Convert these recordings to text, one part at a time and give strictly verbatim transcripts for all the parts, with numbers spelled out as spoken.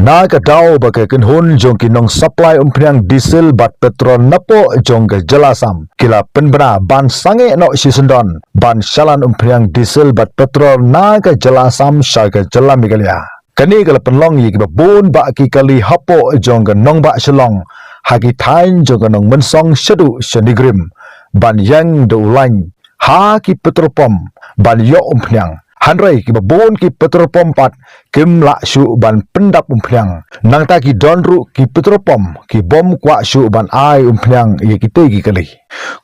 Na ka daw ba ka kynhun jong ki nong supply umphniang diesel bad petrol napoh jong ka jylla Assam ki la pynbna ban sangeh noh shisyndon ban shalan umphniang diesel bad petrol na ka jylla Assam sha ka jylla Meghalaya. Kane ka la pynlong ïa kiba bun bah ki kali hapoh jong ka nongbah Shillong, ha ki thaiñ jong ka Nongmynsong shaduh sha NEIGRIHMS, ban ïeng da u lain ha ki petrol pump ban ïoh umphniang. Hynrei kiba bun ki petrol pump pat kim lah shuh ban pyndap umphniang. Nangta ki don ruh ki petrol pump ki bym kwah shuh ban ai umphniang ïa kitei ki kali.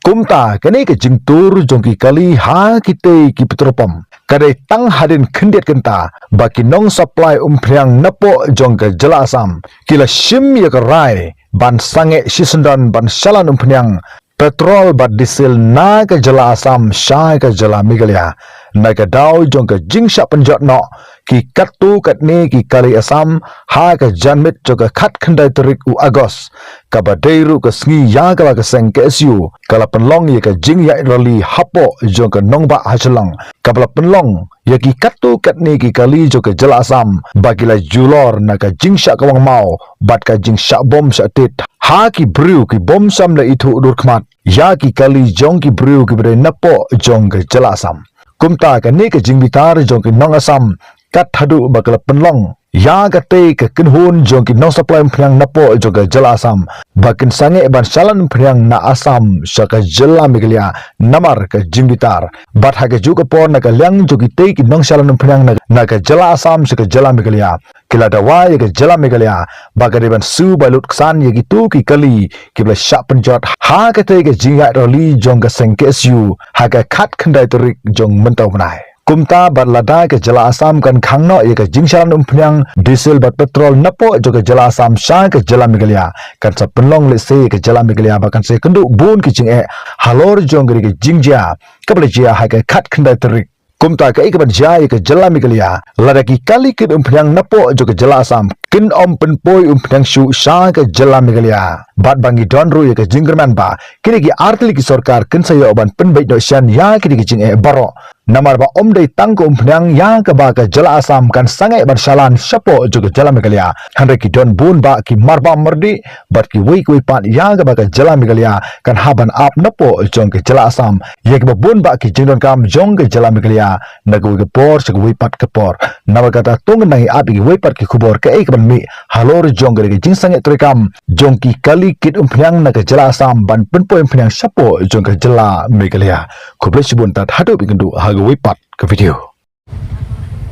Kumta kane ka jingtur jong ki kali ha kitei ki petrol pump ka dei tang hadien khyndiat kynta ba ki nong supply umphniang napoh jong ka jylla Assam ki la shim ïa ka rai ban sangeh shisyndon ban shalan umphniang petrol bad diesel na ka jylla Assam sha ka jylla Meghalaya. Na ka daw jong ka jingshah pynjot noh ki katto katne ki kali Assam ha ka janmiet jong ka khatkhyndai tarik u August, kaba dei ruh ka sngi ïa kaba ka seng KSU ka la pynlong ïa ka jingïaid rally hapoh jong ka nongbah ha Shillong, kaba la pynlong ïa ki katto katne ki kali jong ka jylla Assam ba ki la julor na ka jingshah kawang maw bad ka jingshah bom shah tit ha ki briew ki bym shym la ithuh dur khmat ïa ki kali jong ki briew kiba dei napoh jong ka jylla Assam. Kumta kane ka jingbitar jong ki nong Assam kat haduh ba ka la pynlong ïa katei ka kynhun jong ki nong supply umphniang napoh jong ka jylla Assam ba kin sangeh ban shalan umphniang na Assam sha ka jylla Meghalaya namar ka jingbitar. Bad ha kajuh ka por na ka liang jong kitei ki nong shalan umphniang na, na ka jylla Assam sha ka jylla Meghalaya, ki la dawa ïa ka jylla Meghalaya ba ka dei ban siew ba lut ksan ïa kito ki kali kiba la shah pynjot ha katei ka jingïaid rally jong ka seng KSU ha ka khatkhyndai tarik jong mynta u bnai. Kumta bad lada ka jylla Assam kan khang noh ïa ka jingshalan umphniang diesel bad petrol napoh jong ka jylla Assam sha ka jylla Meghalaya, kan sa pynlong lehse ïa ka jylla Meghalaya ba kan sa ïakynduh bun ki jingeh halor jong ka jingjia kaba la jia ha ka khatkhyndai tarik. Kumta kaei kaban jia ïa ka jylla Meghalaya lada ki kali kit umphniang napoh jong ka jylla Assam kin ym pynpoi umphniang shuh sha ka jylla Meghalaya. Bad ba ngi don ruh ïa ka jingkyrmen ba kine ki artylli ki sorkar kin sa ïoh ban pynbeit noh shen ïa kine ki jingeh baroh. Namar ba ym dei tang ka umphniang ïa kaba ka jylla Assam kan sangeh ban shalan shapoh jong ka jylla Meghalaya, hynrei ki don bun bah ki marbam mardih bad kiwei kiwei pat ïa kaba ka jylla Meghalaya kan hap ban ap napoh jong ka jylla Assam ïa kiba bun bah ki jingdonkam jong ka jylla Meghalaya na kawei ka por sha kawei pat ka por. Namar kata to ngin nang ïa ap ïa kiwei pat ki khubor kaei kaban mih halor jong ka jingsangeh treikam jong ki kali kit umphniang na ka jylla Assam ban pynpoi umphniang shapoh jong ka jylla Meghalaya. Khublei shibun tad haduh ban ïakynduh ha kawei pat ka video.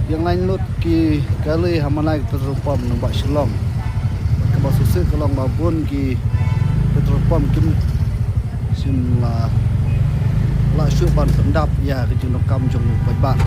Ïa ngin lut ki kali ha man la ki petrol pump nongbah Shillong. Kaba shisha ka long ba bun ki petrol pump kim shym la lah shuh ban pyndap ïa ka jingdonkam jong u paidbah.